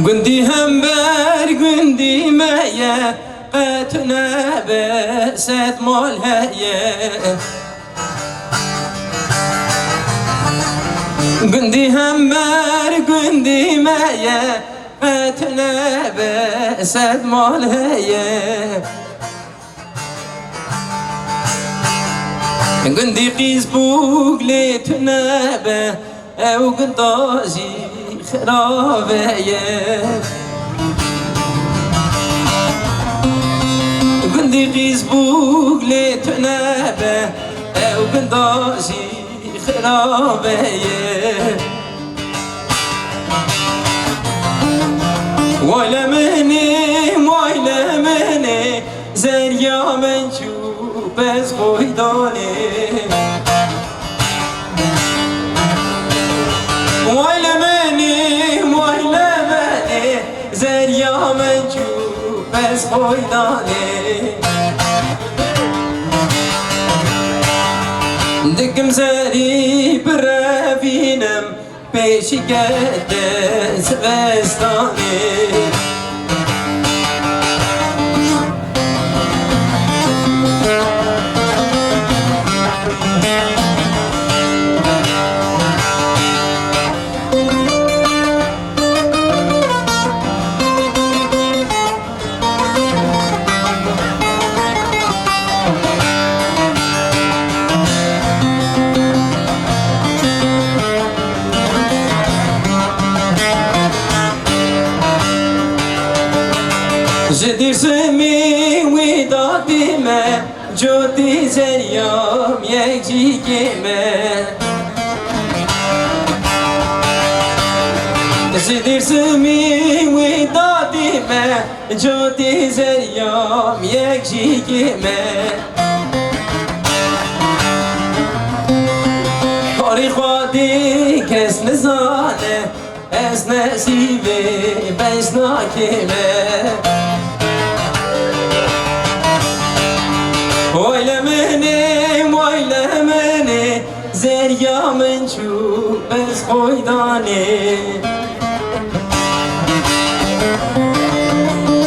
Gündi hem ber gündi meye qetne beset mal heye. Gündi hem ber gündi meye qetne beset mal heye. Gündi qız bugli tünebe ev gündazi xirabeye. Gündi qız bugli tünebe ev gündazi xirabeye. Vay lemeni zerya men çu bez koydane. Vay lemeni zerya men çu bez koydane. Dikim zeri brevinem peşi gede svestane. Jedirsemi vidadime Jodi zeryam yekcikime. Jedirsemi vidadime Jodi zeryam yekcikime. Kari khadi kes nizane ez nesibi beznakime. Vay lemeni zerya men çu bez koydane.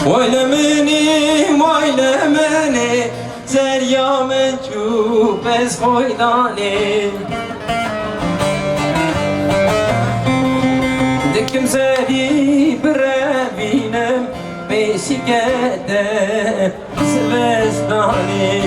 Vay lemeni zerya men çu bez koydane. Dikim zeri brevinem beşikede svezdani.